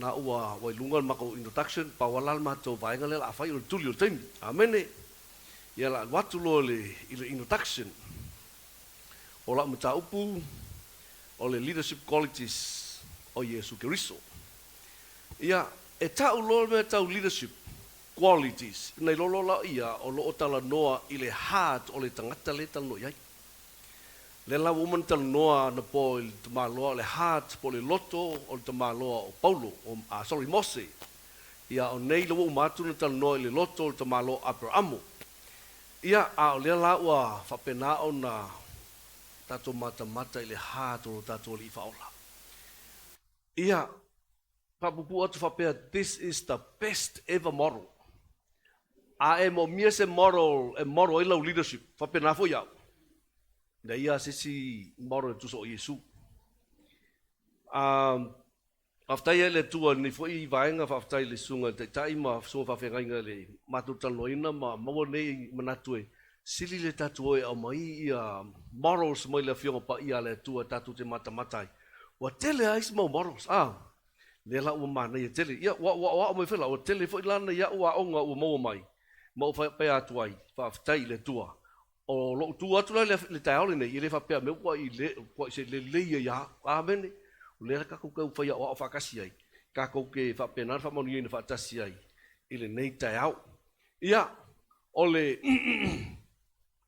Na ua ua i luga o le matou introduction, pau lava la le matou vaega lea o le a fai o le tuli o le taimi. Amene. Ia o le a alu atu loa i le i le introduction. O lau mataupu o le leadership qualities o Iesu Keriso. Ia, e tau loa le mea tau leadership qualities, nai lolo la ia o lo o talanoa i le heart o le tagata lea e talanoa i ai. Lea la ua uma ona talanoa anapo i le tamaloa o le heart po o le loto o le tamaloa o Paulo, o, sorry, Mose. Ia, o nei la ua uma atu ona talanoa i le loto o le tamaloa o Aperamo. Ia, a o lea la ua faapena ona tatou matamata i le heart o lo tatou Alii Faaola. Ia, faapuupuu atu faapea, this is the best ever model. A e moomia se model e model ai lau leadership, faapena foi au. Leai lava se isi model e tusa o Iesu. Um, faafetai ai le Atua i lenei foi vaega, faafetai i le susuga i le Taitai ma susuga faafeagaiga i le matou talanoaina ma maua nei manatu e sili le tatou o e aumai ia models mai le Afioga Paia a le Atua tatou te matamata ai. Ua tele lava isi mau models, a, lea la ua manaia tele. Ia, ua ua aoao mai foi la, ua tele foi la nai a'u aoga ua maua mai, ma ou faapea atu ai, faafetai i le Atua. O lou tu atu la i le taeao lenei, e le faapea mea ua i le, ua i se lelei ai lava. Amene. O lea la tatou tau fai aoao faatasi ai, tatou te faapena ona faamanuiaina faatasi ai i lenei taeao. Ia, o le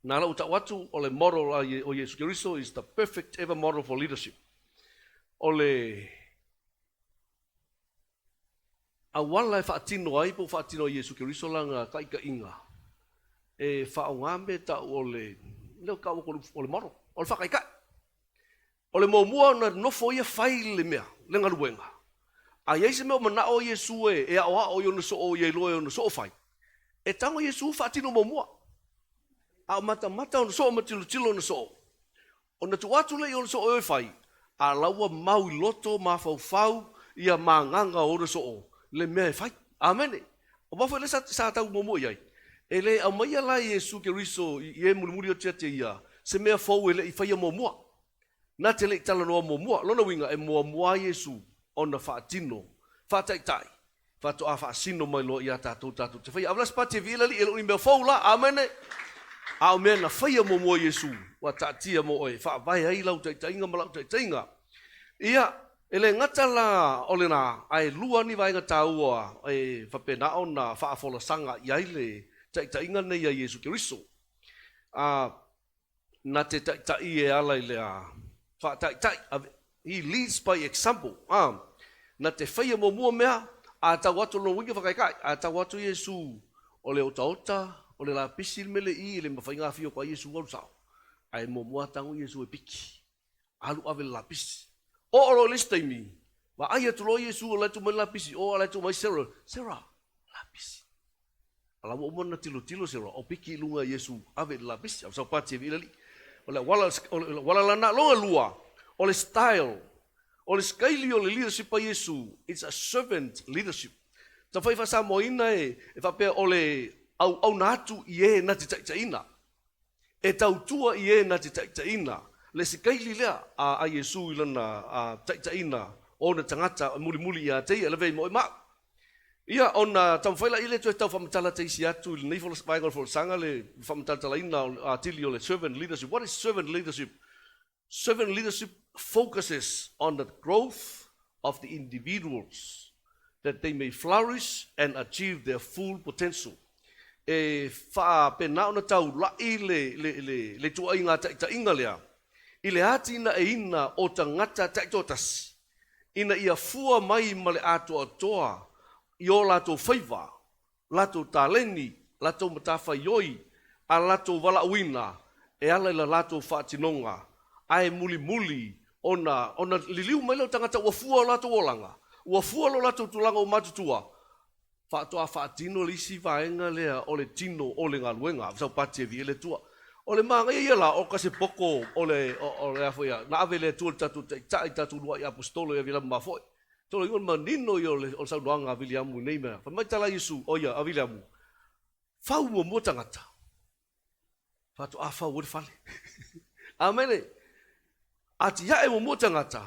na la ua tau atu, o le model a o Iesu Keriso is the perfect ever model for leadership. O le auala e faatino ai po o faatino ai Iesu Keriso lana taitaiga, e faaaoga mea e tau o le, lea ua tau atu o le model, o le faataitai. O le muamua ona nofo ia fai le mea, le galuega. A i ai se mea o manao Iesu e aoao i ona soo ia iloa e ona soo fai, e tago Iesu faatino muamua. A o matamata ona soo ma tilotilo ona soo, ona tuu atu lea i ona soo e o e fai, a la ua mau i loto mafaufau ia magaga o ona soo le mea e fai. Amene. Aua foi lea sa tau muamua i ai, e le aumaia la e Iesu Keriso i e mulimuli atu ia te ia se mea fou e le i faia muamua. Na te le i talanoa muamua. Lona uiga, e muamua Iesu ona faatino, faataitai, faatoa faasino mai loa ia tatou tatou te faia. Avela spati e viila alii e le o ni mea fou la. Amene. A o mea na faia muamua e Iesu, ua taatia mo oe, e faavae ai lau taitaiga ma lau taitaiga. Ia, e le gata la o lena, ae lua ni vaega taua e faapena ona faafolasaga i ai le taitaiga lenei a Iesu Keriso. A, na te taitai e ala i le faataitai, he leads by example, a, na te faia muamua mea, a tau atu lona uiga faataitai, a tau atu Iesu o le otaota, o le lapisi le mea le i, e le mafai ona afio atu ai Iesu alu sao, ae muamua tago Iesu e piki. Alu ave le lapisi. Oo loa i le isi taimi, vaai atu loa Iesu o la e tuu mai le lapisi, oo a la e tuu mai Sarah, Sarah, lapisi. A la ua uma ona tilotilo Sarah, o piki i luga Iesu ave i le lapisi, a o saupati e viila alii. O le auala, o le auala lana lona lua, o le style, o le sikaili o le leadership a Iesu, it's a servant leadership. Taumafai e faa-Samoaina e faapea o le auauna atu i e na te taitaiina. E tautua i e na te taitaiina. Le sikaili lea a Iesu i lana taitaiina o ona tagata e mulimuli ia te ia, e lavea ai ma oe ma au. Ia, ona taumafai laia lea e toe tau faamatala teisi atu i lenei vaega o le folasaga le faamatalatalaina atili o le servant leadership. What is servant leadership? Servant leadership focuses on the growth of the individuals that they may flourish and achieve their full potential. E faapena ona taula'i le, le, le, le ituaiga taitaiga lea i le atinaeina o tagata taitoatasi ina ia fua mai ma le atoatoa i o latou faiva latou taleni, latou matafaioi, a latou valaauina e ala i la latou faatinoga, ae mulimuli ona ona liliu mai lea o tagata ua fua o latou olaga, ua fua lo latou tulaga ua matutua, faatoa faatino le isi vaega lea o le tino o le galuega, saupati e viia le Atua. O le manaia ia la o ka se poko o le o le a foi na ave e le Atua i le tatou Taitai, tatou uluai Aposetolo ia Viliamu Mafoe. Tolo igoa le manino ia o le saunoaga a Viliamu i nei mea. Fai mai tala Iesu, o ia, a Viliamu, fau muamua tagata, faatoa fau ai le fale. Amene. Atiae muamua tagata,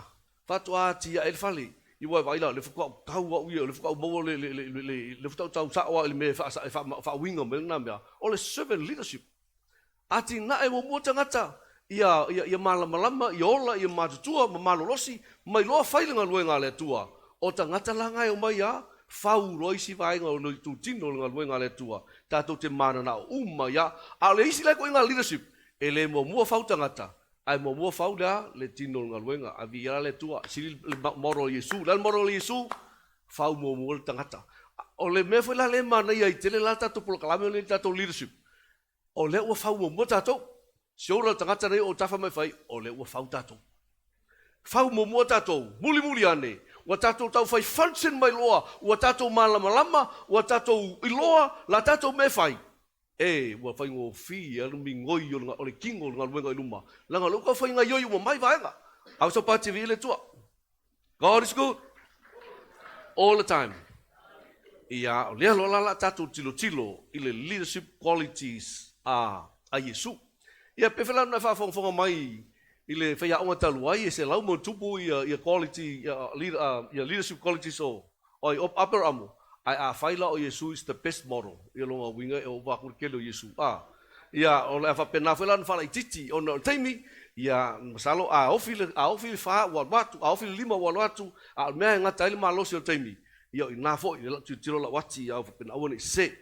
faatoa atiae le fale. I ua e vaai la, o lea faatoa ou tau au ia, o lea faatoa ou maua le, le, le, le, le, lea faatoa ou tau sao lava i le mea e faa, e faa, faauiga mai ai lena mea, o le servant leadership. Atinae muamua tagata ia, ia, ia malamalama, ia ola, ia matutua ma malolosi, ma iloa fai le galuega a le Atua. O tagata la na e omai a fau loa isi vaega o le itutino o le galuega a le Atua, tatou te mananao uma ia. A o le isi la ituaiga leadership, e le muamua fau tagata, ae muamua fau le a? Le tino o le galuega. A viia la le Atua, sili le model a Iesu. O le a le model a Iesu? Fau muamua le tagata. O le mea foi la lea e manaia ai tele la le tatou polokalame lenei le tatou leadership, O lea ua fau muamua tatou. Se ola le tagata nei o tafa mai fai, o lea ua fau tatou. Fau muamua tatou, mulimuli ane, ua tatou tau fai function mai loa, ua tatou malamalama, ua tatou iloa la tatou mea e fai. E, ua faigofie lava le migoi o le tino o le galuega i luma, leaga o lea ua tau fai gaioi uma mai vaega. A o sau pati viia le Atua. God is good all the time. Ia, o lea loa la la tatou tilotilo i le leadership qualities a, a Iesu. Ia, pe foi la ona e faafogafoga mai i le faiaoga talu ai, e 100+ ia, ia quality, ia, leader, ia leadership qualities o, o ai, o Aperamo. Ae afai la o Iesu is the best model, ia lona uiga e ova atu le tele o Iesu. A, ia, o le a faapena foi la ona faalaitiiti ona o le taimi, ia, masalo a ofi le, a ofi le fa ua alu atu, a ofi le lima ua alu atu, a o le mea e gata ai le malosi o le taimi, ia o i ina foi i lau tilotilo lau ati ia faapena aua ne i sese.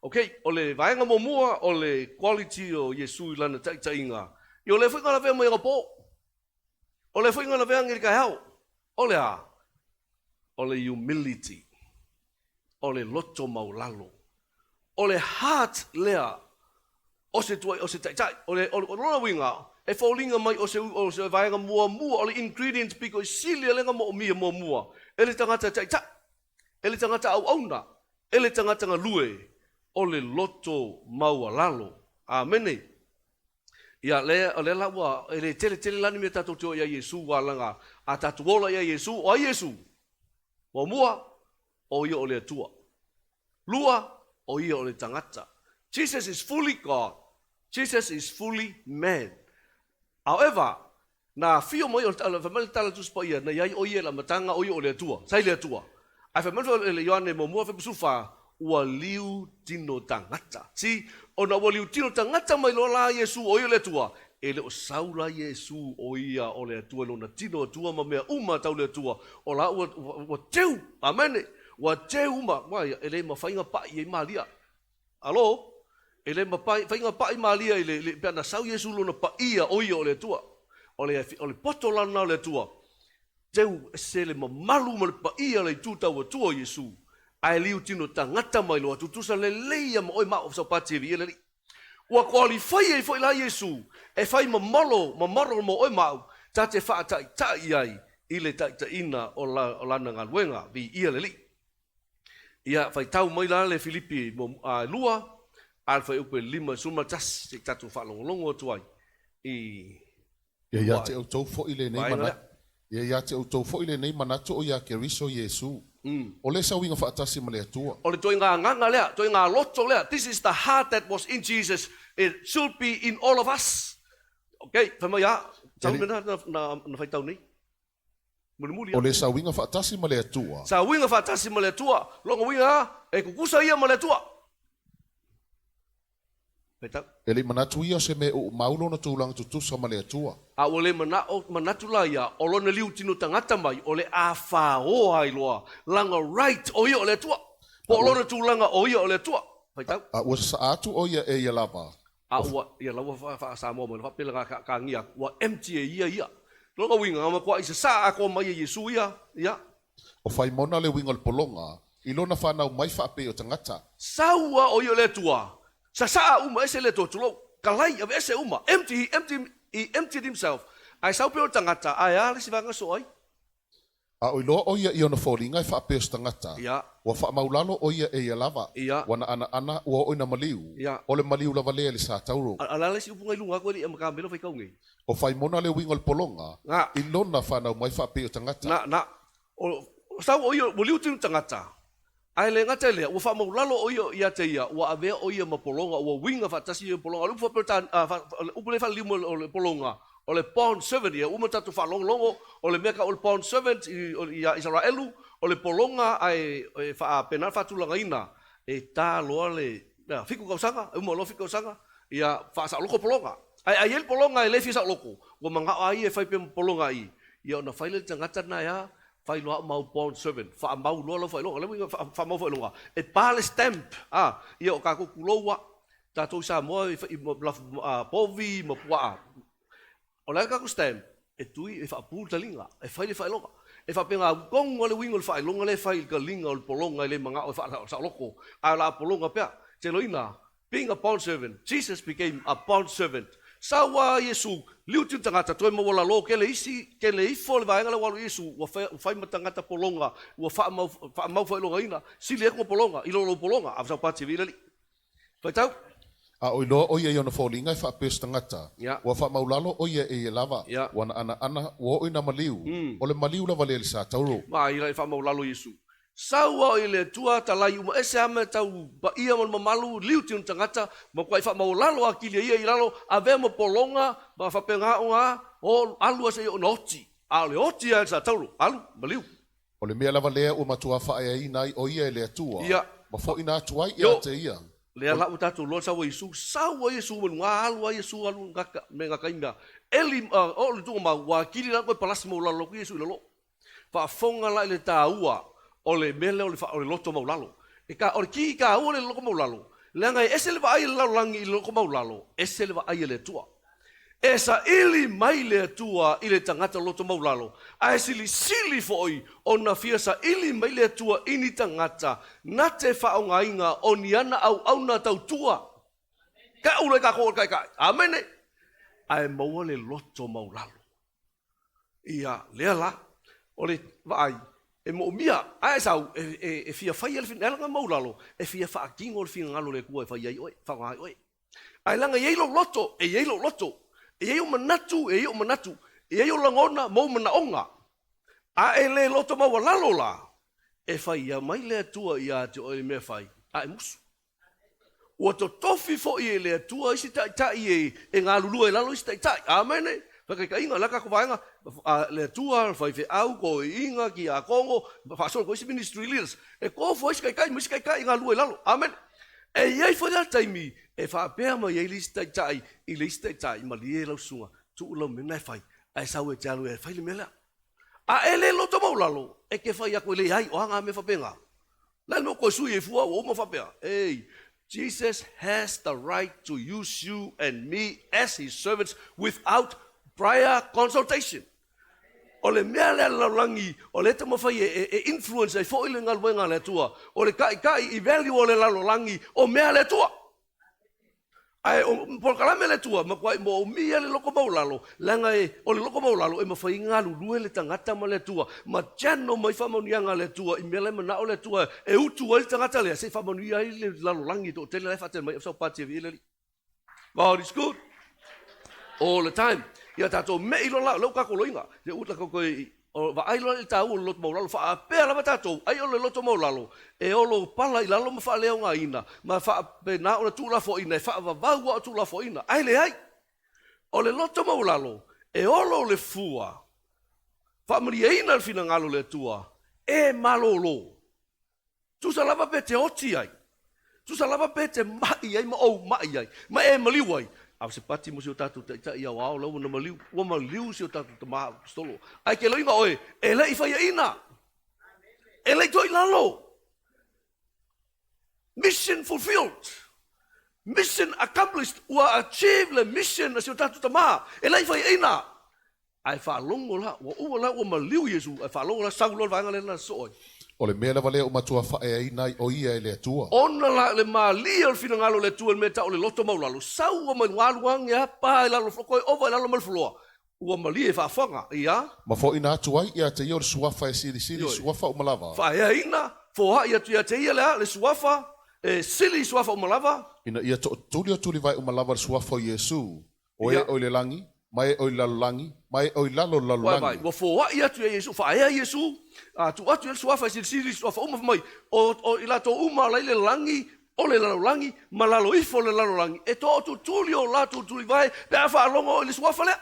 Ok, o le vaega muamua o le quality o Iesu i lana taitaiga, ia o lea foi na lavea mai anapo. O lea foi na lavea nei i le taeao. O le a? O le humility. O le loto maualalo. O le heart lea o se tuai, o se taitai. O le, o lona uiga, e foliga mai o se, o se vaega muamua, o le ingredient pito i sili lea na moomia muamua e le tagata taitai, e le tagata auauna, e le tagata galue, o le loto maualalo. Amene. Ia, lea, o lea la ua, e le tele tele la ni mea tatou te o ia Iesu, a laga, a tatou ola ia Iesu, o ai Iesu? Muamua, o ia o le Atua. Lua, o ia o le tagata. Jesus is fully God. Jesus is fully man. However, na afio mai, o le, fai mai le tala Tusi Paia, na i ai o ia i le amataga, o ia o le Atua, sa i le Atua. Ae fai mai le Ioane muamua 14, ua liu tino tagata. See, ona ua liu tino tagata mai loa la Iesu o ia o le Atua, e le o sau la Iesu o ia o le Atua i lona tino Atua ma mea uma tau le Atua, o la ua, ua, ua teu, amene, ua teu uma, ua, e le mafai ona pa'i ai Malia. Alo? E le mafai ona pa'i Malia i le, le, pe ana sau Iesu lona paia o ia o le Atua. O le, o le poto la lena o le Atua, teu ese le mamalu ma le paia o le itu tau Atua o Iesu, ae liu tino tagata mai loa, tutusa lelei ia ma oe ma au saupati e viia le Alii. Ua qualify ai foi la Iesu e fai ma molo, ma model mo oe ma au, ta te faataitai ai i le taitaiina o la, o lana galuega, viia le Alii. Ia, faitau mai la le Filipi 2, a le fuaiupu e 51, se i tatou faalogologo atu ai i Ia ia te outou foi lenei manatu, ia ia te outou foi lenei manatu o ia Keriso Iesu, o le sauiga faatasi ma le Atua. O le toaiga agaga lea, toaiga loto lea, this is the heart that was in Jesus, it should be in all of us. Okay, fai mai a, tau mea na, na, na faitau nei. Mulimuli O le sauiga faatasi ma le Atua. Sauiga faatasi ma le Atua. Lona uiga, e tutusa ia ma le Atua. Faitau. E le i manatu ia o se mea e uumau lona tulaga tutusa ma le Atua. A ua le manao, manatu la ia, o lona liu tino tagata mai, o le a faoa ai loa lana right o ia o le Atua, po o lona tulaga o ia o le Atua. Faitau. A ua sasaa atu o ia e ia lava. A ua, ia la ua faa-Samoa mai, faapea la kagia atu, ua empty e ia ia. Lona uiga, na matuai sasaa atoa mai e Iesu ia, ia. O Faimona le uiga o le pologa, i lona fanau mai faapei o tagata. Sau a o ia o le Atua, sasaa uma ese le Atua, tulou, kalai, aveese uma, empty, he empty, he emptied himself, ae sau pea o le tagata, ae a le isi vaega soo ai? A o iloa ʻo ia i ona foliga e faapea o se tagata, ua faamaulalo ʻo ia e ia lava, ua naʻanaʻana, ua oo ina maliu, o le maliu lava lea i le satauro. A o le a le isi upu na i luga atu e le i amatamea faitau nei? O Faimona le uiga o le pologa, i lona fanau mai faapei o tagata. Na, na, o sau ʻo ia, ua liu tino tagata, ae le gata i lea, ua faamaulalo ʻo ia ia te ia, ua avea ʻo ia ma pologa, ua uiga faatasi ia ma pologa. O le upu faapea, o le upu lea e faaliliu mai o le pologa, O le bond servant ia uma tatou faalogologo o le mea tau o le bond servant ia Isaraelu o le pologa ae e faapena le faatulagaina e ta loa le 7 tausaga e uma loa 7 tausaga ia faasaoloko pologa. Ae a i ai le pologa e le fia saoloko ua manao a ia e fai pea ma pologa i ia ona fai lea i le tagata lena e a fai loa au mau bond servant faamau loa lau faailoga. O le uiga faamau faailoga e pa le stamp a ia o tatou tulou a Tatou i Samoa e fai ma povi ma puaa. O le a le tatou stamp? E tui, e faapu le taliga, e fai le faailoga. E faapena tonu lava le uiga o le faailoga lea e fai i le taliga o le pologa e le manao e faasaoloko, ae o le a pologa pea. Teloina, being a bond servant, Jesus became a bond servant. Sau lava Iesu, liuti le tagata, toe maualalo tele isi, tele ifo le vaega lea ua alu i Iesu, ua fai ma tagata pologa, ua faamau faailogaina, sili atu ona pologa i lo lou pologa. Ave sau pati e viia le Alii. Faitau. A o iloa ʻo ia i ona foliga e faapea o se tagata, ua faamaulalo ʻo ia e ia lava, ua na ʻanaʻana, ua oo i nā maliu, o le maliu lava lea i le satauro. Vaai la i faamaulalo Iesu. Sau a i le Atua talai uma ese a mea tau paia ma le mamalu, liu ti ona tagata, matuai faamaualalo atili e ia i lalo, avea ma pologa, ma faapena ona o alu a seia ona oti. A o le oti a i le satauro, alu, maliu. O le mea lava lea ua matua faaeaina ai ʻo ia e le Atua, ma foʻina atu ai ia te ia. Lea la ua tatou iloa le sau a Iesu, sau a Iesu mai luga, alu a Iesu alu gata me gata i mea. Eli, oo i le tuugamau, ua atili la toe palasi maulalo atu Iesu i lalo. Faafofoga la i le taua o le mea lea o le, o le loto maulalo. E ka, o le ki taua lea i le loto maulalo, leaga e ese le vaai a le lalolagi i le loto maulalo, ese le vaai a le Atua. E saili mai le Atua i le tagata loto maulalo, ae silisili foi ona fia saili mai le Atua i ni tagata na te faaaogaina o ni ana auauna tautua. Kau loa i tatou o le Taitai. Amene. Ae maua le loto maulalo. Ia, lea la, o le vaai, e moomia, ae sau, e fia faia le finagalo maulalo, e fia faatino le finagalo o le Atua e fai ai oe, faaaoga ai oe. Ae leaga e i ai lou loto, e i ai lou loto, e i ai ou manatu, e i ai ou manatu, e i ai ou lagona ma ou manaoga. A e le loto maualalo la, e faia mai le Atua ia te oe le mea e fai, a e musu. Ua totofi foi e le Atua isi taitai e galulue i lalo isi taitai. Amene. Faataitaiga, o le a tatou vaega, le Atua, faifeau, toeaiina, tiakono, faasolo atu ai isi ministry leaders. E tofu ai isi taitai ma isi taitai e galulue i lalo. Amene. E i ai foi la le taimi e faapea mai ai le isi taitai i le isi taitai, malie lau susuga, tuu lau mea lena e fai, ae sau e te alu e fai le mea lea. A e le loto maulalo, e te fai atu e leai, o a na mea faapena? O le a le mea ua toe sui ai fua ua uma faapea? Ei, Jesus has the right to use you and me as his servants without prior consultation. O le mea lea a le lalolagi o lea e taumafai e influence ai foi le galuega a le Atua, o le taitai i value o le lalolagi o mea a le Atua. Ae o polokalame a le Atua, matuai moomia le loto maualalo, leaga e, o le loto maualalo e mafai ai galulue le tagata ma le Atua, ma channel mai faamanuiaga a le Atua i mea la e manao le Atua e utu ai le tagata lea, se i faamanuia ai le lalolagi toatele la e faatele mai, Saupati e viia le Alii. God is good all the time. Ia tatou me'i loa la, lea ua tatou loiga. Ia ua tatou toe vaai loa i le taua o le loto maualalo. Faapea lava tatou, ai o le loto maualalo e olo pala i lalo ma faaleaogaina ma faapena ona tuulafoaiina e faavavau lava o tuulafoaiina. Ae leai. O le loto maualalo e olo le fua faamalieina le finagalo o le Atua e malolo. Tusa lava pe te oti ai, tusa lava pe te maʻi ai ma ou maʻi ai, ma e maliu ai. A o se pati mo si o tatou Taitai aoao la ua na maliu, ua maliu si o tatou tama Aposetolo. Ae ke loiga oe, e le i faiaina, e le i toe i lalo. Mission fulfilled. Mission accomplished. Ua achieve le mission a si o tatou tama. E le i faiaina. Ae faalogo la, ua uma la ua maliu Iesu, ae faalogo la sau loa le vaega lea na sosoo ai. O le mea lava lea ua matua faaeaina ai ʻo ia e le Atua. Ona la le malie o le finagalo o le Atua i le mea e tau o le loto maulalo, sau ua mai luga alu age a pa i lalo toe ova i lalo ma le floa, ua malie faafofoga, ia. Ma foʻina atu ai ia te ia o le suafa e silisili i suafa uma lava. Faaeaina, foai atu ia te ia le a? Le suafa e sili i suafa uma lava. Ina ia toʻotuli o tulivae uma lava le suafa o Iesu, O e o i le lagi, ma e o i le lalolagi, ma e o i lalo o le lalolagi. Vaai, ua foai atu ia Iesu, faaea Iesu, a tuu atu i ai le suafa e silisili i suafa uma, fai mai, o, o i latou uma la i le lagi, o le lalolagi, ma lalo ifo o le lalolagi, e tootutuli o latou tulivae pe a faalogo i le suafa lea.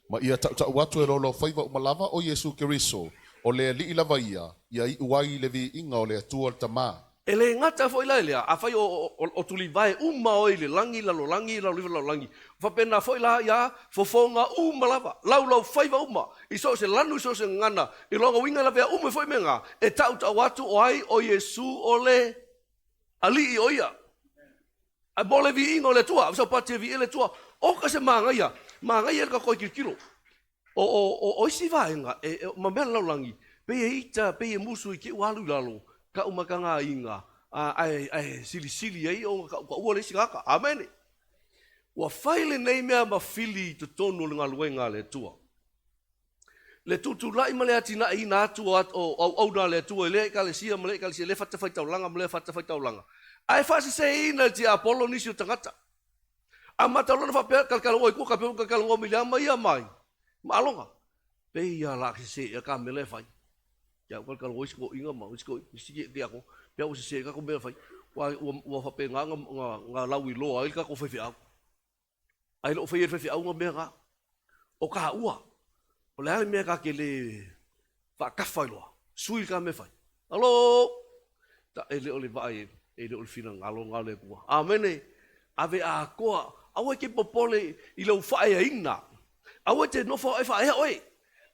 Ma ia taʻutaʻu atu e laulaufaiva uma lava o Iesu Keriso, o le Alii lava ia, ia iʻu ai i le viiga o le Atua le Tamā. E le gata foi la i lea, afai o tulivae uma oe i le lagi, lalolagi, lalo ifo lalolagi, faapena foi la ia fofoga uma lava, laulaufaiva uma, i so o se lanu i so o se gagana, i lona uiga e lavea uma ai foi mea na, e tautau atu o ai o Iesu o le Alii o ia. Ae mo le viiga o le Atua, sau pati e viia le Atua, oka se manaia, manaia le tatou tilotilo. O isi vaega, ma mea lalolagi, pei e ita, pei e musu i te i ua alu i lalo, kau mataga aiga, ae silisili ai ona tautaua le isi tagata. Amene. Ua fai lenei mea ma fili i totonu o le galuega a le Atua. Le tutulai ma le atinaeina atu o auauna a le Atua i lea ekalesia ma lea ekalesia, lea fatafaitaulaga ma lea fatafaitaulaga, ae faaseseina e le tiapolo nisi o tagata. Amata loa ona faapea, Talakalaua i tua, talakalaua mai le ama ia mai maaloga. Pei lava o le a sese ea ta mea la e fai. Ia au talakalaua isi toeaiina ma isi toeaiina, tiakono, pei ua sese ea tatou mea e fai. Ua faapena ona lauiloa ai le tatou faifeau. Ae le o faia e le faifeau na mea na. O taua, o le a le mea ta te le faatafa ai loa, sui le ta mea e fai. Alo! Ta, e le o le vaai, e le o le finagalo lena o le Atua. Amene! Ave atoa, aua e te popole i lou faaeaina. Aua e te nofo a oe faaea oe.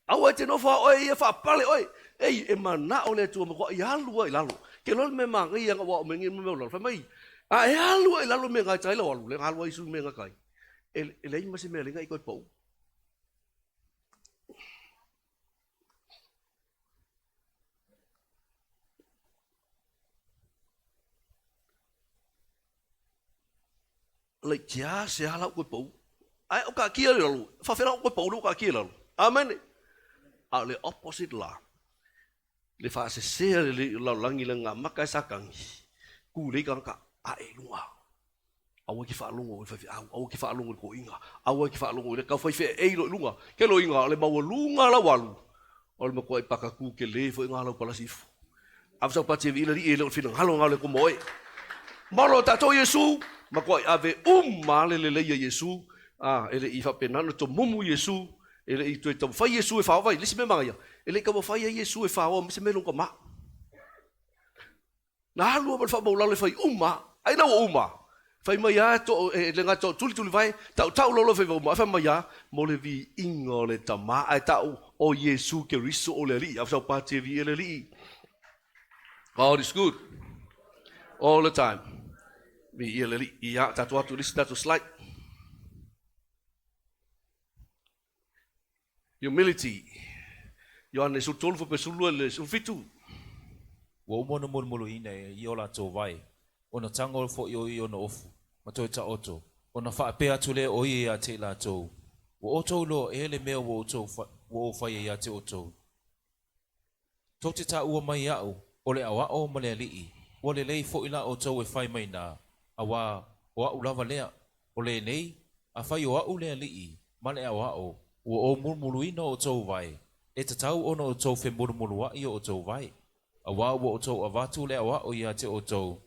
Aua e te nofo a oe ia faapale oe. Ei, e manao le Atua matuai alu lava i lalo. Ke loa le mea manaia na ua aʻo mai nei mea o lalo. Fai mai, a e alu lava i lalo mea na e tai lau alu, lea na alu ai Iesu i mea na tai. E, e leai ma se mea leai na i toe pau. Like, se a lau koe pau. Ae o kaatia i lalo, faafefea la ou koe pau lea ua kaatia i lalo. Amene. A o le opposite la, le faasesea le lalolagi le maka e Satani, tulei tagata ae i luga. Aua e te faalogo i le faifeau, aua e te faalogo i le toeaina, aua e te faalogo i le tau fai feaei loa i luga. Ke loiga o le maualuga lau alu, o le matuai pakatu tele foi lena lau palasi ifo. Ave sau pati e viila alii e le o le finagalo lena o le Atua mo oe. Malo o tatou Iesu, matuai ave uma le lelei a Iesu, a e le i faapena ona tomumu Iesu, e le i toe taumafai Iesu e faoa, vaai, le isi mea manaia, e le i taumafai ai Iesu e faoa ma se mea i lona tama. Na alu lava ma le faamaulalo e fai uma, ai la ua uma? Fai mai lava to, e le gata o tulitulivae, tautau loa loa faiva uma, ae fai mai lava, mo le viiga o le Tama, ae tau o Iesu Keriso o le Alii. Ave sau pati e viia le Alii. God is good all the time. Viia le Alii. Ia, tatou atu i le isi tatou slide. Humility. Ioane 13 faapea 12 i le 17. Ua uma ona mulumuluina e ia o latou vae, ona tago foi o ia ona ofu, ma toe taoto, ona faapea atu lea o ia ia te i latou, Ua outou iloa ea le mea ua outou ua ou faia ia te outou? Tou te taua mai iaʻu, o le aoao ma le alii, ua lelei foi la outou e fai mai nā, auā o aʻu lava lea, o lenei, afai o aʻu le alii ma le aoao, ua ou mulumuluina outou vae, e tatau ona outou femulumuluaʻi o outou vae. Auā ua outou avatu le aoao ia te outou,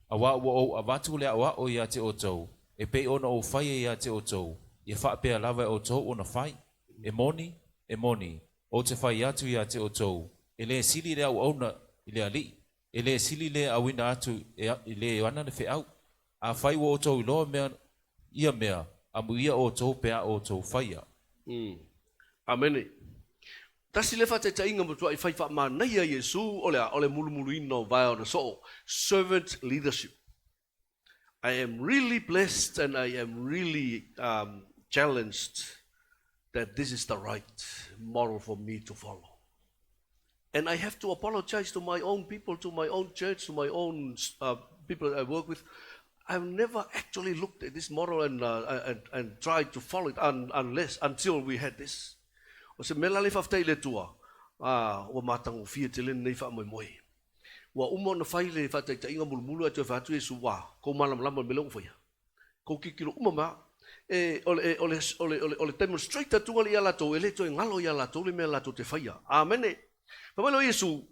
auā ua ou avatu le aoao ia te outou, e pei ona ou faia ia te outou, ia faapea lava e outou ona fai. E moni, e moni, Ou te fai atu ia te outou, e le sili le auauna i le alii, e le sili le auina atu i le ana le feau. Afai ua outou iloa mea ia mea, amuia outou pe a outou faia. Amene. Tasi lea faataitaiga matuai fai faamanaia Iesu o le a? O le mulumuluina o vae ona soo, servant leadership. I am really blessed and I am really challenged that this is the right model for me to follow. And I have to apologize to my own people, to my own church, to my own people that I work with. I've never actually looked at this model and, and, and tried to follow it un, unless, until we had this. O se mea la le faafetai i le Atua, ua matagofie tele lenei faamoemoe. Ua uma ona fai le faataitaiga mulumulu ae toe fai atu Iesu, Ua kou malamalama i le mea lea ua ou faia? Kou tilotilo uma mai lava. E, o le, o le, o le, o le, o le demonstrate atuga lea ia latou, e le toe galo ia latou le mea latou te faia. Amene. Fai mai loa Iesu,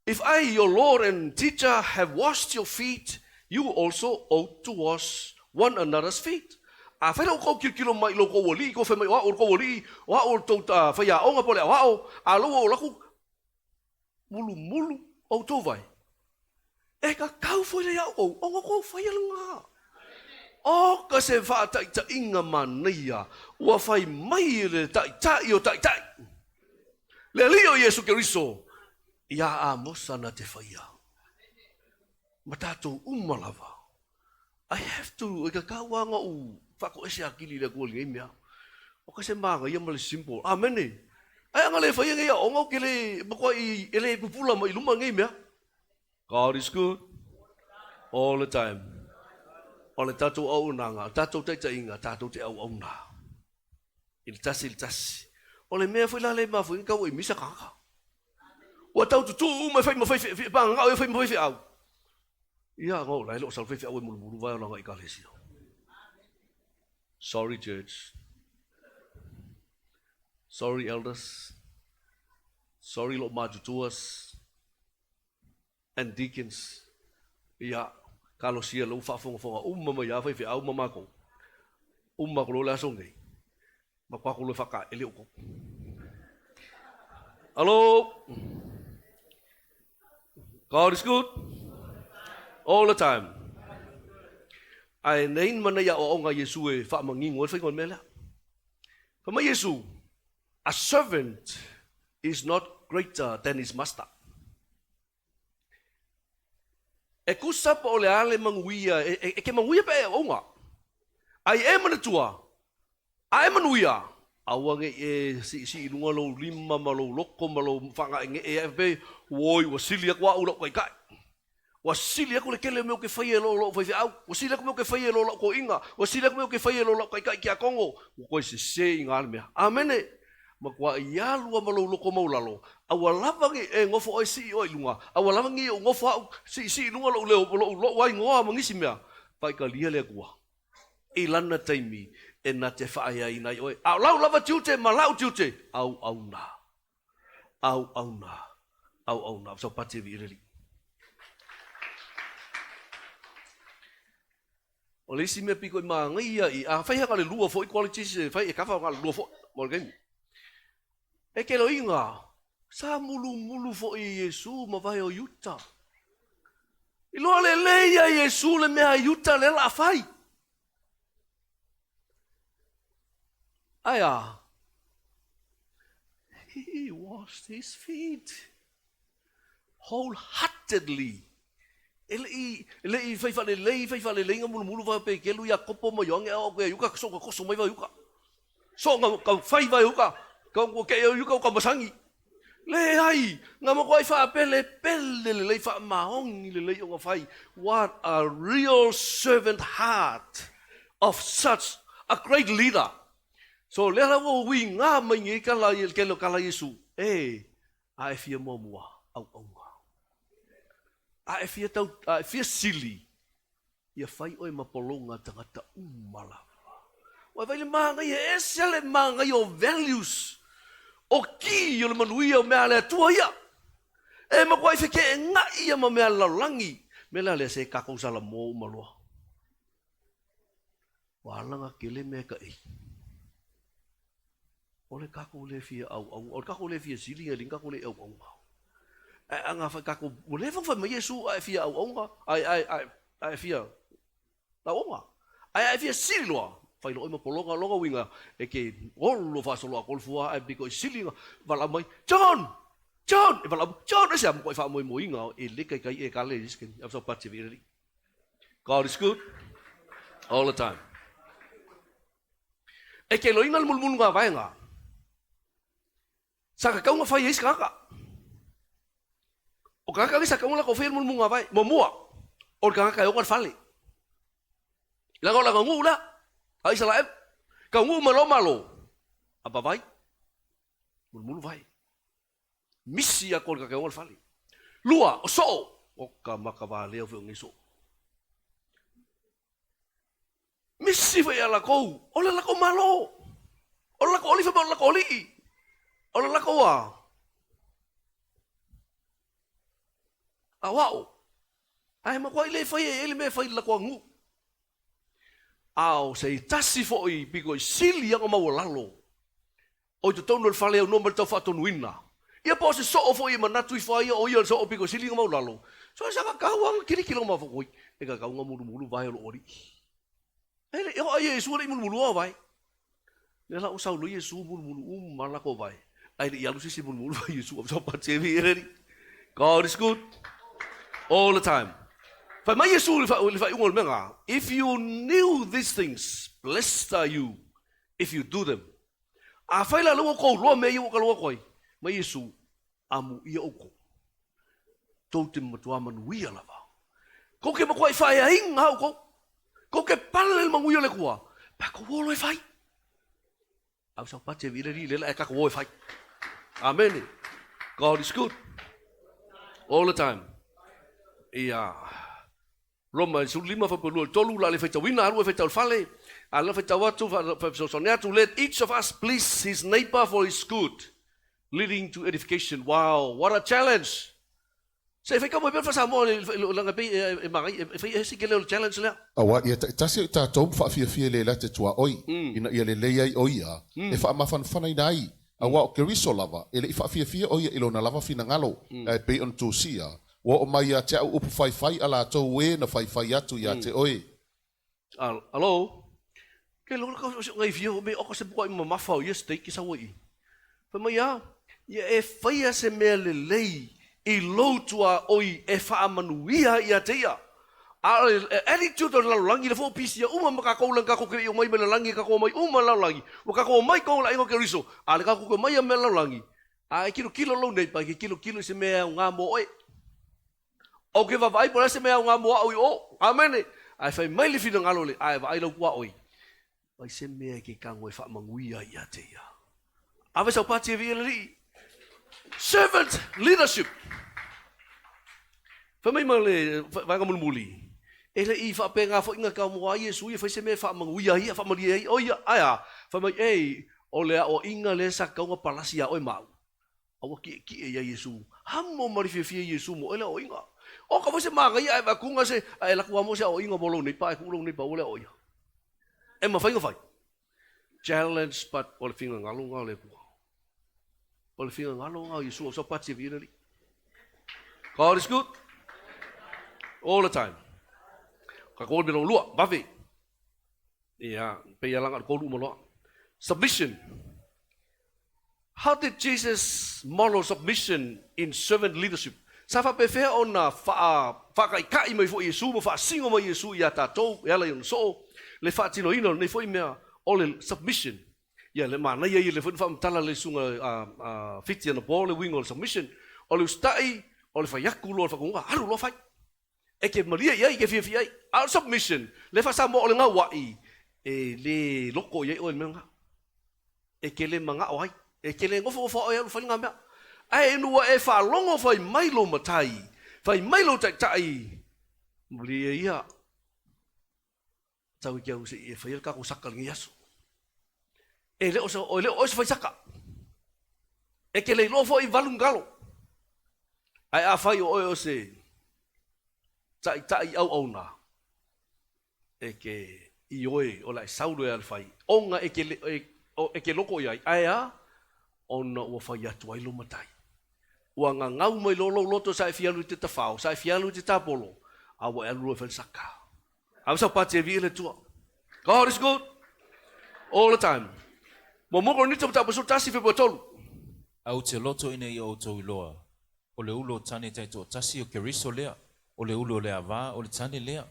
If I, your Lord and teacher, have washed your feet, you also ought to wash one another's feet. Afai la ua tou tilotilo mai i lo outou alii, tou fai mai, O au o le tou alii, o au o le tou faiaoga po o le aoao, a o lea ua ou alu atu mulumulu outou vae, e tatau foi la ia outou ona outou faia lena. O ka se faataitaiga manaia ua fai mai e le Taitai o Taitai, le Alii o Iesu Keriso, iā Amosa na te faia. Ma tatou uma lava. I have to, e tatau lava ona ou faatoese atili i le Atua i lenei mea. O ka se manaia ma le simple. Amene. Ae a na le faia nei aoaoga ou te le matuai e le pupula mai i luma nei mea. God is good all the time. O le tatou auaunaga, o le tatou taitaiga, tatou te auauna i le tasi i le tasi. O le mea foi la lea e mafua ai ona tau ai misa tagata. Ua tau tutuu uma e fai ma faifeau, pagana e fai ma faifeau. Ia, no, la e le o sau le faifeau e mulumulu vae o lana ekalesia. Sorry church. Sorry elders. Sorry loo matutuas and deacons. Ia, talosia lou faafogafoga uma mai a faifeau ma matou. Uma atu loa le aso lenei, matou atu loa e faataele outou. Hello. God is good all the time. Ae nei ni mana i aoaoga a Iesu e faamanino ai le faiga o le mea lea. Fai mai Iesu, A servant is not greater than his master. E tusa po o le a le manuia, e ke manuia pe e auaunga. Ai e manatua, a e manuia, aua ne i e siisii i luga lou lima ma lou loto ma lou faagaege'e ae faapea, Oi, ua sili atu au i la'u taitai. Ua sili atu le tele o mea ou te faia i lo lou faifeau. Ua sili atu mea ou te faia i lo lau toeaina. Ua sili atu mea ou te faia i lo lau taitai tiakono. Ua toe sese i ina le mea. Amene! Matuai alu lava ma lou loto maualalo, aua lava ne i e nofo oe sii oe i luga, aua lava ne i ou nofo au siisii i luga lou leo, lou, lou aigoa ma nisi mea. Faitalia le Atua i lana taimi e na te faaeaina ai oe. A o lau lava tiute ma lau tiute, auauna. Auauna, auauna, saupati e viia le Alii. O le isi mea pito i manaia i, a fai lava na o le lua foi qualities e fai, e kava na o le lua foi mo le taimi. E keloiga, sa mulumulu foi e Iesu ma vae o Iuta. Iloa lelei ia Iesu le mea a Iuta lea la a fai. Ae a? He washed his feet wholeheartedly. E le i, e le i fai faalelei, fai faalelei na mulumulu vae o Petelu, Iakopo ma Ioane, a o atu ia Iuka, soona toso mai vae o Iuka. Soona ka fai vae o Iuka, ka ua kee o Iuka o ka masagi. Leai, na matuai faapelepele lelei, faamaoni lelei ona fai. What a real servant heart of such a great leader. So lea la ua uiga mai nei tala, le tele o tala a Iesu, e, a e fia muamua, auauna. A e fia tau, a e fia sili, Ia fai oe ma pologa tagata uma lava. Ua e vaai le manaia, e ese le manaia o values, o ki o le manuia o mea a le Atua ia. E matuai feteenai ia ma mea a le lalolagi. Mea la lea se tatou Salamo uma loa. Ua ala ona tele mea e taei. O le tatou le fia auauna, o le tatou le fia sili, e leai ni tatou le auauna. Ae a na fai tatou, ua leva ona fai mai Iesu a e fia auauna, ae, ae, ae, a e fia auauna. Ae a e fia sili loa, fai loa oe ma pologa, lona uiga, e te olo faasoloatoa le fua, ae pito i sili ona valaau mai, John! John! E valaau mai, John! Aisea? Matuai faamoemoeina e le taitai e kale i le isi taimi. I'm so pati e le Alii. God is good all the time. E keloina le mulumulu ngā vaega. Sa tatau ona fai e isi tagata. O tagata nei sa tatau ona latou faia le mulumulu ngā vae. Muamua, o le tagata e ona le fale. Leaga o lana nuu lea, a Isaraelu. Taunuu mai loa Malo, a vavai, mulumulu vae. Misi atu o le tagata e ona le fale. Lua, o soo. O ka makavalea foi o nei soo. Misi foi ia lakou, o le lakou malo, o le lakou alii fai mai o le lakou alii, o le lakou a aoao. Ae matuai le faia i ai le mea e fai i le lakou aganuu. A o se tasi foi pito i sili ia ona maualalo o i totonu o le fale e aunoa ma le tau faatonuina. Ia po o se soo foi e manatu ifo ai o ia o le soo pito sili ona maualalo, so sa tatau lava ona kiliki lou mafaufau, oi, e tatau ona mulumulu vae o lou alii. E le i oo Iesu e le i mulumulua vae. Lea la ua saunoa Iesu mulumulu uma lava latou vae, ae le i alu se isi e mulumulu vae Iesu. God is good all the time. Fai mai Iesu i le faaiuga o le mea lena, If you knew these things, blessed are you if you do them. Afai la lea ua outou iloa mea ia ua ou talanoa atu ai, mai Iesu, amuia outou. Tou te matua manuia lava. Tou te matuai faaeaina outou. Tou te pale i le manuia o le Atua, pe a tou o loa e fai. Au sau pati e vile li lela e tatou o e fai. Amene. God is good. All the time. Ia. Roma 15 fuaiupu 2 i le 3, o le a le faitauina, alu e faitau i le fale, a o lea faitau atu, fesoasoani atu, let each of us please his neighbor for his good, leading to edification. Wow, what a challenge! Se i faitau mai pea le faa-Samoa, leaga e pei e manaia, e fai ese ke leo o le challenge lea. Aua ia taitasi o i tatou ma faafiafia i le la te tuaoi, ina ia lelei ai o ia, e faamafanafanaina ai, aua o Keriso lava, e le i faafiafia o ia i lona lava finagalo, ae pei ona tusia, Ua oo mai ia te au upu faifai a latou e na faifai atu ia te oe. Alo, ke lola ka o ngai fia me o ka se puka i mamafa o ia steak i Sawai'i. Fai mai a, ia e faia se mea lelei i lou tuaoi e faamanuia ai ia te ia. A o le attitude o le lalolagi, lea foi ua pisia uma ma tatou leaga tatou te le i omai mai le lalagi, tatou omai uma i le lalolagi. Ua tatou omai tonu i le aiga o Keriso, a o le tatou te omai ia mea i le lalolagi, A e kilokilo lou nei pai, ke kilokilo i se mea e aoga mo oe. Ou ke vaavaai po o le a se mea e aoga mo a'u i o. Amene! Ae fai mai le finagalo le, a e vaai lau tuaoi, fai se mea e ke tago e faamanuia ai ia te ia. Ave sau pati e viia le Alii. Servant leadership. Fai mai ma le vaega mulimuli, e le i faapena foi na tau mua ai Iesu ia fai se mea e faamanuia ai ia, faamalie ai o ia, ae a? Fai mai, ei, O le aoaiga lea sa tatau ona palasi iā oe ma au. A ua kiʻekiʻe iā Iesu. Hamo ma le fiafia Iesu mo oe le aoaiga. O ka foi se manaia ae vakuga se ae alu atu lava mo se aoaiga mo lou nei pa ae tuu lou nei pa ua le aoaia. E mafai ona fai. Challenge but o le finagalo lena o le Atua. O le finagalo lena o Iesu o sau pati e viia le Alii. God is good all the time. Ka kō le mea lona lua, vave. Ia, pei a langa o le 3 uma loa. Submission. How did Jesus model submission in servant leadership? Sa faapefea ona faa, faataitai mai foi Iesu ma faasino mai Iesu iā tatou e ala i ona soo le faatinoina o lenei foi mea o le submission. Ia, le manaia ia, lea foi na faamatala le susuga a, a Fiti anapo le uiga o le submission. O le usitai, o le fai atu loa o le faatonuga, alu loa fai. E te malie i ai, e te fiafia ai. A o le submission, lea faa-Samoa o le gaua'i, e le loko i ai oe i le mea lena. E te le mana'o ai. E te le nofonofo oe e alu fai lena mea. Ae ina ua e faalogo fai mai lou matai, fai mai lou taitai, malie ia, Tau i te au se i e faia le tatou saka i lenei aso. E le o, e le o oe se fai saka. E te le iloa foi valu ni talo. Ae afai o oe o se taitai auauna, e te ioe o le a e sau loa e fai, ona e te, e, e te loko i ai, ae a? Ona ua fai atu ai lou matai. Ua gagau mai loa lou loto sa e fia alu i te tafao, sa e fia alu i te tapolo, a ua e alu loa e fai le saka. Ave sau pati e viia le Atua. God is good all the time. Muamua Korinito mataupu 11 Fepuari 3. A ou te loto ina ia outou iloa, o le ulu o tane taitoatasi o Keriso lea, o le ulu o le ava o le tane lea,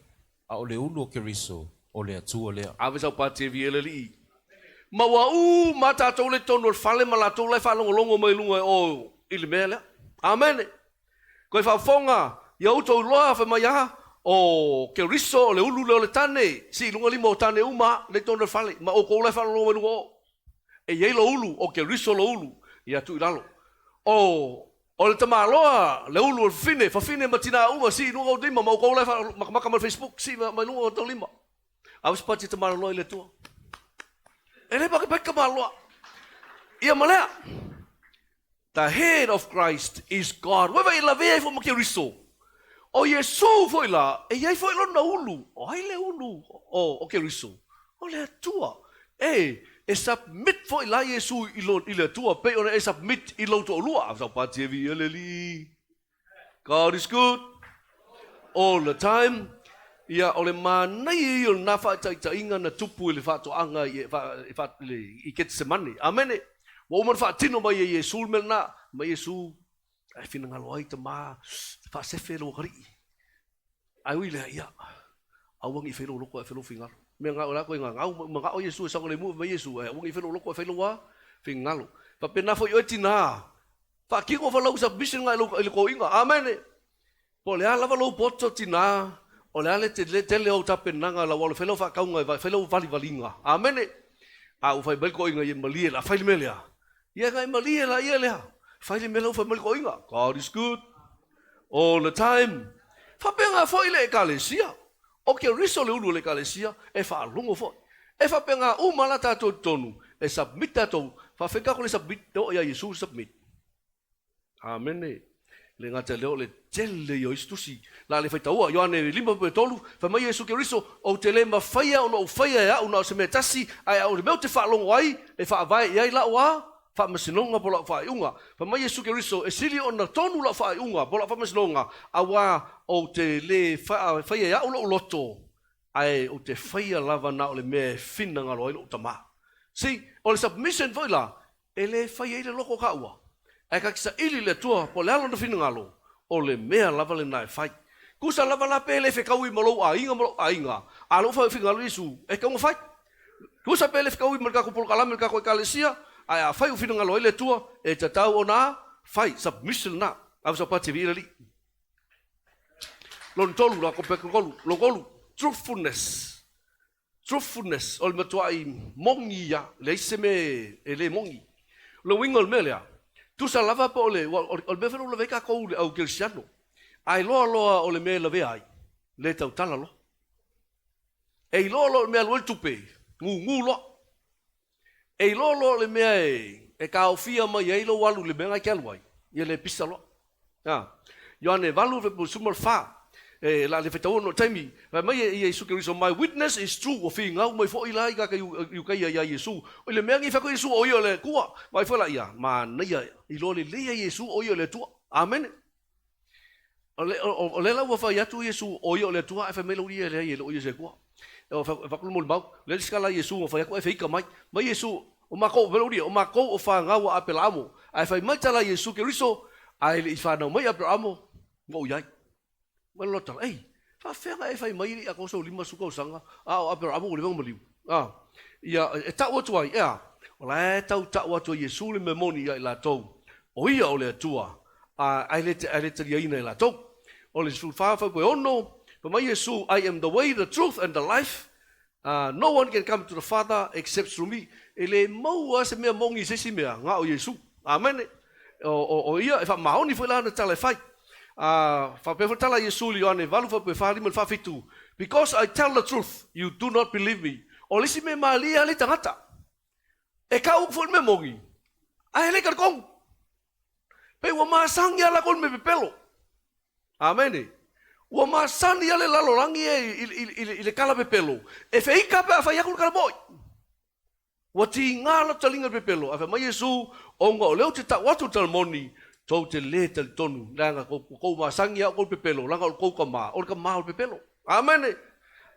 a o le ulu o Keriso, o le Atua lea. Ave sau pati e viia le Alii. Ma ua uma tatou le totonu o le fale ma latou la e faalogologo mai luga o i le mea lea. Amene. Koe faafofoga, ia outou iloa, fai mai a, o Keriso, o le ulu lea o le tane, sii i luga lima o tane uma lea i totonu o le fale, ma outou la e faalogologo mai luga o o. E i ai lo ulu, o Keriso lo ulu, ia tuu i lalo. O, o le tamaloa, le ulu o le fafine, fafine ma tinā uma, sii i luga ou lima, ma outou la e makamaka mai le Facebook, sii mai luga outou lima. A o se pati tamaloa i le Atua. E le pakepake tamaloa. Ia ma lea. The head of Christ is God. Ua vaai e lavea ai foi ma Keriso. O Iesu foi la, e i ai foi lona ulu. O ai le ulu o, o Keriso? O le Atua. E, e submit foi la Iesu i, lo, i le Atua, pei ona e submit i lou toalua. A saupati e viia le Alii. God is good all the time. Ia, o le manaia ia o lena faataitaiga na tupu i le faatoaga i, fa, fa, i Ketsemane. Amene. Ua uma ona faatino mai e Iesu le mea lena. Mai Iesu, ae finagalo ai tama, faasefe lou atalii. Ae ui lea, ia, aua ne i fai lou loto ae fai lou finagalo. Mea na o le a toe gagau, manao Iesu e saogalemu, fai mai Iesu, ae aua ne i fai lou loto ae fai lou a finagalo. Faapena foi oe tina, faatino foi lau submission na i le toeaina. Amene. Po o le a lava lou poto tina, o le a le tele o au tapenaga lau alo e fai lau faatauga e fai lau valivaliga. Amene. A ua fai mai le toeaina, ia malie la, fai le mea lea. Ia na e malie la ia lea. Fai le mea la ua fai mai le toeaina. God is good all the time. Faapena foi le Ekalesia. O Keriso le ulu o le Ekalesia, e faalogo foi. E faapena uma la tatou i totonu, e submit tatou, faafetai tatou le submit, e oo ia Iesu le submit. Amene. Le gata i lea o le tele ia o isi tusi. La le faitaua, Ioane 5:3, fai mai Iesu Keriso, Ou te le mafaia ona ou faia e a'u na o se mea tasi, ae o le mea ou te faalogo ai, e faavae i ai la'u a faamasinoga po o la'u faaiuga. Fai mai Iesu Keriso, E sili ona tonu la'u faaiuga po o la'u faamasinoga, auā ou te le faia e a'u lo'u loto, ae ou te faia lava na o le mea e finagalo ai lo'u Tamā. See, o le submission foi la, E le fai ai le loko o taua, ae ta te saili i le Atua po o le a lona finagalo, o le mea lava lena e fai. Tusa lava la pe le fetaui ma lou aiga ma lou aiga, a o lou finagalo Iesu, e tatau ona fai. Tusa pe le fetaui ma le tatou polokalame i le tatou Ekalesia, ae afai ua finagalo ai le Atua, e tatau ona fai. Submission lena. Ave sau pati e viia le Alii. Lona tolu, lona tolu, truthfulness. Truthfulness, o le matuai moni ia, leai se mea e le moni. O le uiga o le mea lea, tusa lava po o le, o le mea foi lea ua lavea ai tatou i le au kerisiano, a iloa loa o le mea e lavea ai, le tautala loa. E iloa loa o le mea e alu ai le tupe, gugu loa. E iloa loa o le mea e taofia mai ai lou alu i le mea lena e te alu ai, ia le pisa loa. A. Ioane 8:14, e la le faitaua no taimi, fai mai e Iesu Keriso, My witness is true, ua finau mai foi la i tagata Iutaia ia Iesu, i le mea nei fai atu Iesu o ia o le Atua, vaai foi la ia, manaia, iloa lelei e Iesu o ia o le Atua. Amene. O le, o, o lea la ua fai atu Iesu o ia o le Atua, ae fai mai lau ia, leai, e le o ia se Atua. E avatu le molimau, lea le sikala Iesu ua fai atu ae feika mai. Mai Iesu, o makou, fai lau ia, o makou o fanau a Apelaamo. Ae fai mai tala Iesu Keriso, ae le i fanau mai Apelaamo, ua ou i ai. Mai loa tala, ei, faafefea ona e fai mai e le i atoa sou 50 tausaga, a o Apelaamo ua leva ona maliu. A, ia, e tau atu ai, ea, o la e tau tau atu e Iesu le mea moni ia i latou, o ia o le Atua, a, ae le, ae le taliaina e latou. O le 14 fuaiupu e 6, fai mai Iesu, I am the way, the truth and the life, no one can come to the Father except through me. E le maua se mea moni i se isi mea, na o Iesu. Amene. O, o, o ia e faamaoni foi la ana tala e fai. Faapea foi tala a Iesu i le Ioane 8 fuaiupu e 4, 5 i le 47, Because I tell the truth, you do not believe me. O le isi mea malie lava le tagata. E kau foi le mea moni, ae le talitonu. Pei ua masani lava latou i le mea pepelo. Amene. Ua masani lava le lalolagi e i le tala pepelo, e feika pe a fai atu le tala moʻi. Ua tiga lou taliga i le pepelo, ae fai mai Iesu, Ona o lea ou te tau atu i le tala moni, tou te lē talitonu, leaga ua tou masani ia outou i le pepelo, leaga o le tou tama, o le tama o le pepelo. Amene!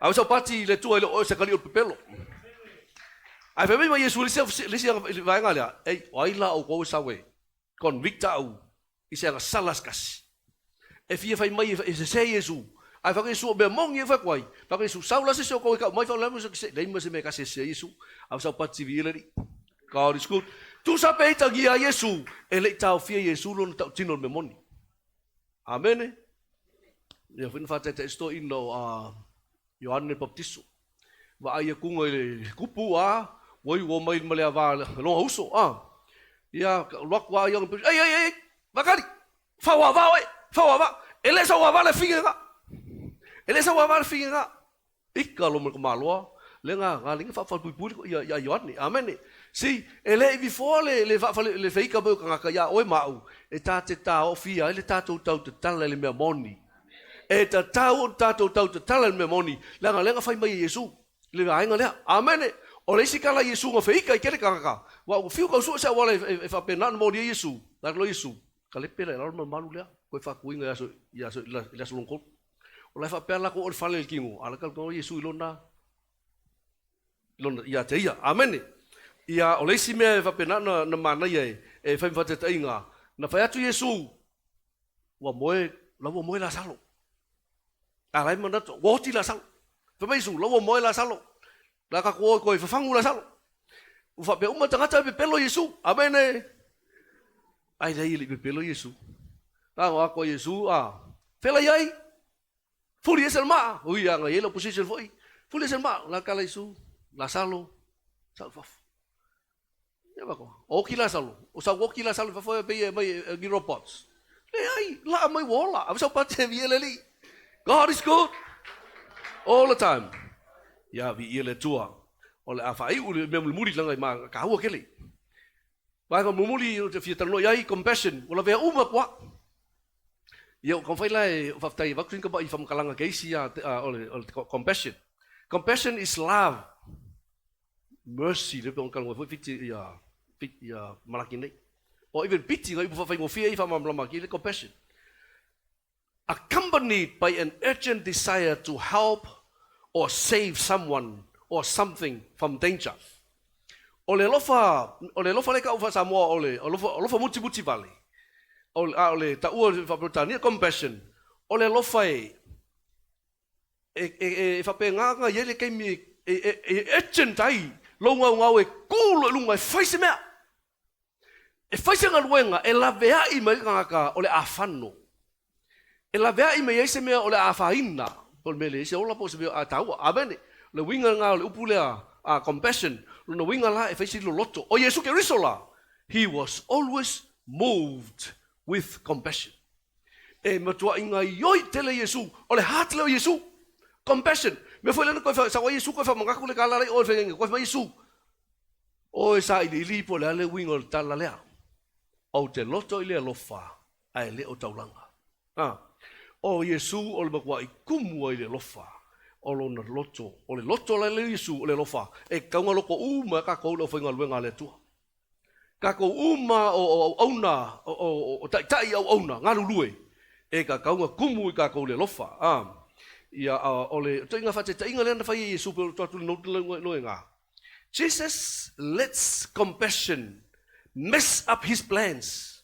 Ave sau pati i le Atua e le o oe o se atalii o le pepelo. Ae fai mai ma Iesu i le isi vaega lea, Ei, o ai la outou e sau e convict au i se agasala se tasi? E fia fai mai e sese Iesu. Ae fai atu Iesu, o mea moni e fai atu ai. Fai atu Iesu, sau la se isi o outou e tau mai, fai atu, leai ma se mea e tasi e sese ai Iesu. Ave sau pati viia le Alii. God is good. Tusa pe itagia ai Iesu, e le i taofia Iesu lona tautino i le mea moni. Amene. Ia foi na faataetaia se toeaina o a Ioane Papatiso. Vaai atuga i le kupu a ua iu mai ma le ava lona uso a. Ia alu atu a Ioane Papatiso, ei ei ei, vakali, fau ava oe, fau ava. E le sau ava le figa ga. E le sau ava le figa ga. Ika lo ma le maloa, le ga ga linga faafalupuipui ia ia Ioane. Amene. Si, e le i vifoa le le faafale le feika mai o tagata ia oe ma au, e ta te taofia ai le tatou tau tatala i le mea moni. E tatau ona tatou tau tatala i le mea moni, leaga lea na fai mai e Iesu. Le vaega lea. Amene. O le isi tala i Iesu na feika i tele tagata, ua ua fiu tau sue se auala e faapena ona molia Iesu, la lo Iesu, kalepe la i lalo le malumalu lea, koe faatuina i aso i aso i le aso lona tolu. O la e faapea latou o le fale i le tino, a o la e talanoa Iesu i lona lona ia te ia. Amene. Ia, o le isi mea e faapena ona na manaia e e fai ma faataitaiga, na fai atu Iesu, ua moe, la ua moe Lasalo. A la e manatu, ua oti Lasalo. Fai mai Iesu, la ua moe Lasalo. La tatou o e toe fafagu Lasalo. Ua faapea uma tagata e pepelo Iesu. Amene. Ai leai e le i pepelo Iesu. Tago atu a Iesu, a, fela i ai? Fuli ese le maa. Ui, a na i ai le opposition foi. Fuli ese le maa. La tala Iesu, Lasalo, sau i fafo. Oki Lasalo, o sau oki Lasalo i fafo e pei e mai ni robots. Leai, laa mai ua ola. Ave sau pate e viia le Alii. God is good all the time. Ia, viia le Atua. O le a faaiu le mea mulimuli leaga e ma taua tele. Vaega mulimuli ou te fia talanoa i ai, compassion, ua lavea uma atu lava. Ia, ua taumafai la e faafetai e avatu sina tamai faamatalaga ke isi o le compassion. Compassion is love. Mercy lea pei ona talanoa ai foi Fiti ia ia Malaki nei. Or even pity ngai upu faafaigofie ia faamalamalama atu i le compassion. Accompanied by an urgent desire to help or save someone or something from danger. O le alofa, o le alofa lea e tau faa-Samoa o le alofa, alofa mutimuti vale. O, a o le taua faa-Peretania, compassion, o le alofa e, E faapena ona i ai le taimi e urgent ai lou gaugau e tu loa i luga e fai se mea, e fai se galuega e laveai mai ai le tagata o le afano, e laveai mai ai se mea o le a afaina, po o le mea e leai se ola po o se mea a taua. Amene. O le uiga lena o le upu lea a compassion, lona uiga la e fai si loloto. O Iesu Keriso la, he was always moved with compassion. E matuai gaioi tele Iesu. O le heart lea o Iesu. Compassion. Mea foi lea na toe sau ai Iesu toe faamanatu le tala lea i o i le feagaiga. Toe fai mai Iesu, Oe sailiili po o le a le uiga o le tala lea. Ou te loto i le alofa ae le o taulaga. A. O Iesu o le matuai kumu ai i le alofa o lona loto. O le loto la lea o Iesu o le alofa e tatau ona loto uma ai tatou i le aufaigaluega a le Atua. Tatou uma o auauna, o taitai auauna galulue, e tatau ona tumu i tatou le alofa. A, ia, o le ituaiga faataitaiga lea na fai e Iesu pei ona tuu atu i le note lea i ina. Jesus lets compassion mess up his plans.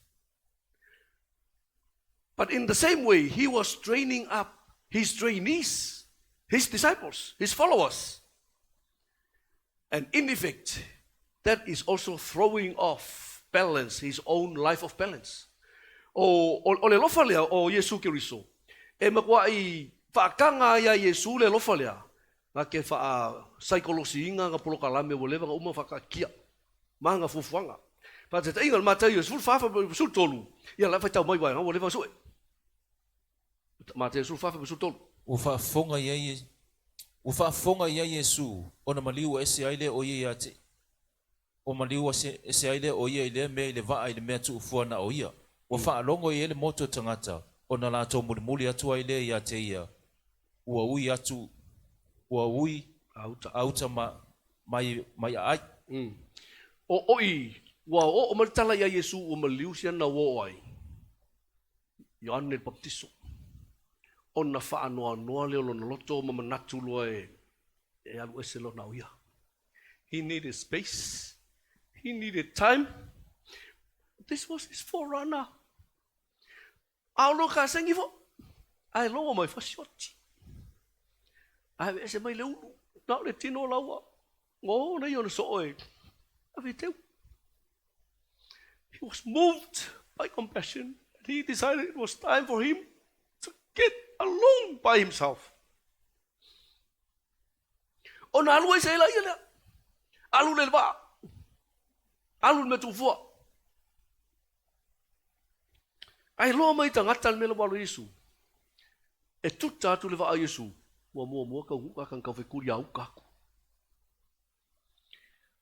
But in the same way, he was training up his trainees, his disciples, his followers. And in effect, that is also throwing off balance, his own life of balance. O, o, o le alofa lea o Iesu Keriso, e matuai faataga ai ia Iesu le alofa lea, na te faa-saikolosiina na polokalame ua leva ona uma ona faataatia ma ana fuafuaga. Faataitaiga, o le Mataio 14 13, ia la e faitau mai vaega ua leva ona sue. Mataio 14 13. Ua faafofoga i ai Ua faafofoga i ai Iesu, ona maliu ese ai lea o ia ia te o maliu ese ai lea o ia i lea mea i le vaa i le mea tuufua na o ia. Ua faalogo i ai le motu o tagata, ona latou mulimuli atu ai lea ia te ia, ua ui atu, ua ui a uta ma, mai, mai aai. O oi, ua oo mai le tala ia Iesu ua maliu siana ua oo ai. Ioane le Papatiso, ona faanoanoa lea o lona loto ma manatu loa e, e alu ese lona o ia. He needed space, he needed time. This was his forerunner. A o lona kasegi foi, ae logo mai fasioti. Ae aveese mai le ulu, na o le tino laua. O nei ona soo e ave teu. He was moved by compassion and he decided it was time for him to get alone by himself. Ona alu ai se laia lea. Alu le vaa. Alu le mea tuufua. Ae loa mai tagata le mea la ua alu ai Iesu. E tuta atu le vaa a Iesu, ua muamua taunuuka aka na taufekuli a uka atu.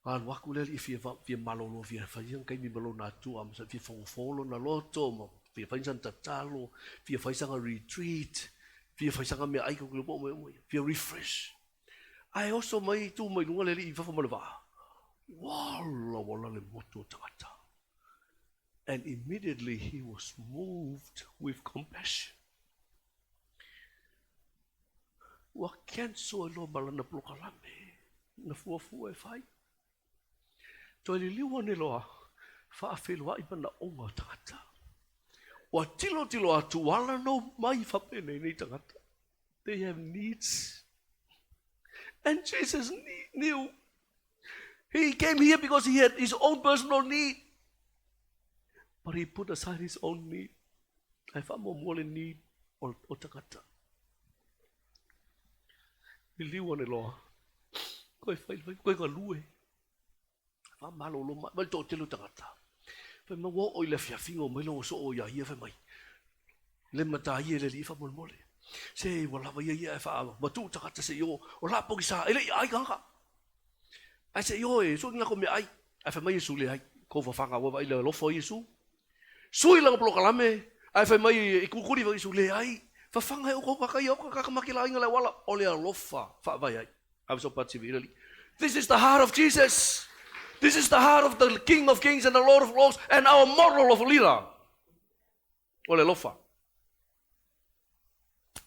Alu atu le alii fia, fia malolo, fia fai sana taimi ma lona atua, ma fia fofo lona loto, ma fia fai sana tatalo, fia fai sana retreat, fia fai sana meaai, fia refresh. Ae oso mai tu mai luga le alii i fafo ma le vaa. Wala wala le motu o tagata. And immediately he was moved with compassion. Ua cancel ai loa ma lana polokalame na fuafua e fai. Toe liliu ane loa, faafeiloai manaoga o tagata. Ua tilotilo atu, ua ala ona omai faapenei nei tagata. They have needs. And Jesus knew. He came here because he had his own personal need. But he put aside his own need. Ae faamuamua le need o tagata. Liliu ane loa. Koe fai fai, koe galue. Faamalolo mai, mai le toatele o tagata. Fai mai, ua oo i le afiafiga o mai lou soo ia ia fai mai. Le mataia i le alii faamolemole. Se ua lava ia ia ae faamatuu tagata se i o. O la pogisa, e le i ai tagata. Ae se i o e sue ni latou meaai. Ae fai mai Iesu, Leai, kou fafaga ua vaai i le alofa o Iesu. Sui lana polokalame, ae fai mai e kulikuli fai Iesu, Leai, fafaga e outou tagata ia oka tagata ma kela aiga le auala, o le alofa faavae ai. Ave sau pati i le alii. This is the heart of Jesus. This is the heart of the King of Kings and the Lord of Lords and our model of leader. O le alofa.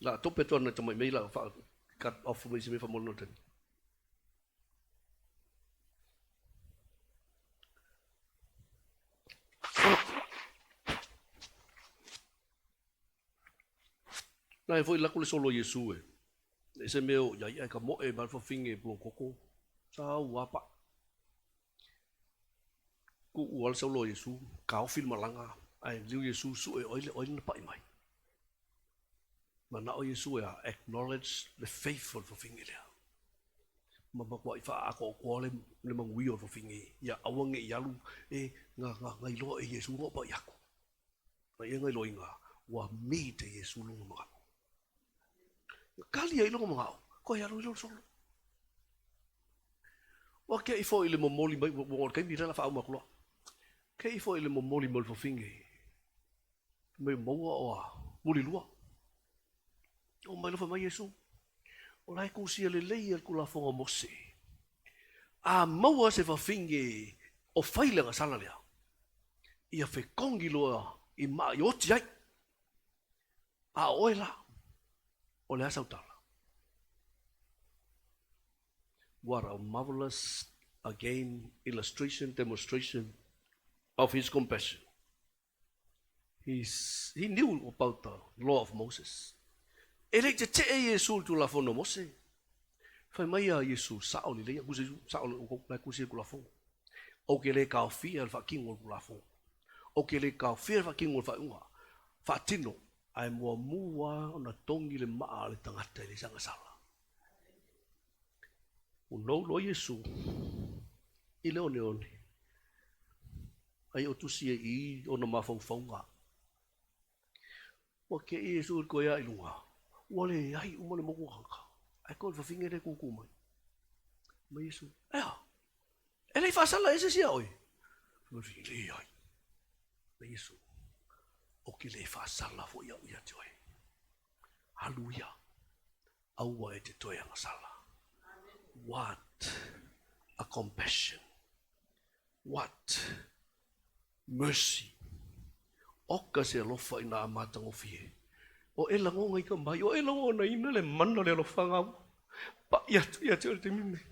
La tope atu ana tamai mei la wha cut off mai se me whamolo no tani. Na e foi lako le solo Iesu e. E se mea o ia ia e ka moe ma le fawhinge blokoko. Tau apa. Kuʻu ala sau loa Iesu, kaofi le malaga, ae liu Iesu sue o ai o ai lana paʻi mai. Manao Iesu e a acknowledge le faith o le fafine lea. Ma matuai faaatoatoa le, le manuia o le fafine ia aua ne i alu e ga, ga, ga iloa e Iesu na o paʻi atu. Na ia ga iloaina ua meet e Iesu lona manao. Na kali ai lona manao, koe alu i lona solo. Ua keʻi foi i le momoli mai, ua o le taimi lea la faauma atu loa. Keʻi foi i le momoli mai o le fafine, mai maua o a mulilua. O mai loa fai mai Iesu, o la e tusia lelei e le Tulafono a Mose, a maua se fafine o fai le agasala lea, ia fetogi loa i maa i oti ai. A o oe la, o le a sau tala? What a marvelous, again, illustration, demonstration of his compassion. He's, he knew about the law of Moses. E le i tetee Iesu i le Tulafono a Mose. Fai mai a Iesu, sao lelei, aku se sao le outou, la e tusi le Tulafono. Ou te le taofia le faatino o le Tulafono. Ou te le taofia le faatino o le faaiuga. Faatino, ae muamua ona togi le maa a le tagata i le sagasala. Unou loa Iesu i le oneone, ai o tusi ai i ona mafaufauga. Ua keʻi Iesu i le toe ā i luga, ua leai uma le motu o tagata, ae toe le fafine lea e tūtū mai. Mai Iesu, E a? E le i faasala ea se isi iā oe? Fai mai le fafine, Leai. Mai Iesu, Ou te le faasala foi au ia te oe. Alu ia, aua e te toe agasala. What a compassion! What mercy! Oka se alofa i nā matagofie. O e lagona i ka mai, o e lagonaina le mana o le alofa gau. Paʻi atu ia te oe i le taimi lenei.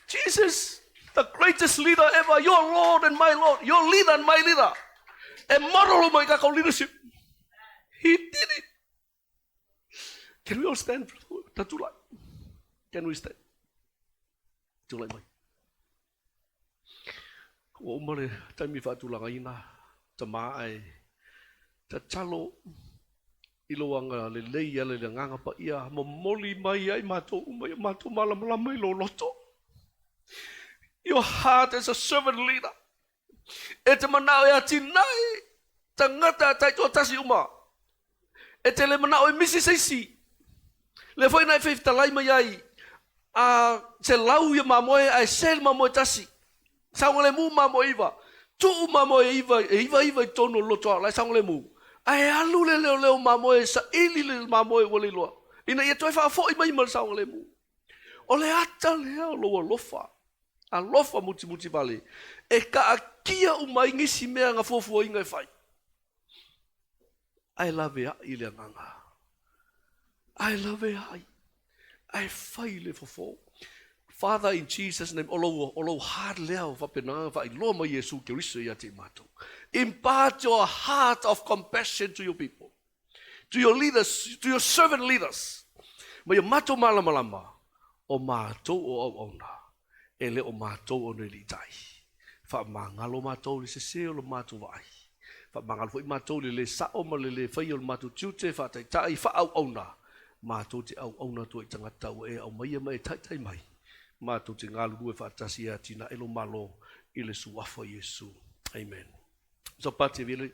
Jesus, the greatest leader ever, your Lord and my Lord, your leader and my leader. E model uma i kākou leadership. He did it. Can we all stand? Tatulai. Can we stand? Tulai mai. Ua uma le taimi faatulagaina, tamā ae tatalo i lou agalelei e ala i le Agaga Paia, momoli mai ai matou uma i o matou malamalama i lou loto. Your heart as a servant leader. E te manao e atinae tagata taitoatasi uma. E te le manao e misi se isi. Lea foi na e fetalai mai ai, a selau ia mamoe ae se le mamoe tasi. Saogalemu mamoe iva. Tuu mamoe iva, e iva iva i totonu o le lotoa o la e saogalemu. Ae alu le leoleo mamoe e saili le mamoe ua leiloa, ina ia toe faafoi mai ma le saogalemu. O le ata lea o lou alofa, alofa mutimuti vale, e taatia uma ai nisi mea na fuafuaina e fai. Ae laveai le agaga. Ae laveai. Ae fai le fofo. Father, in Jesus name, o lou, o lou heart lea o faapena faailoa mai Iesu Keriso ia te i matou. Impart your heart of compassion to your people, to your leaders, to your servant leaders. Ma ia matou malamalama, o matou o auauna, e le o matou o nei litai. Faamagalo matou i le sese o le matou vaai. Faamagalo foi matou i le lē sao ma le lē faia o le matou tiute faataitai faaauauna. Matou te auauna atu ai i tagata ua e aumaia ma e taitai mai. Matou te galulue faatasi e atinae lou Malo i le Suafa o Iesu. Amen. Sopati vili.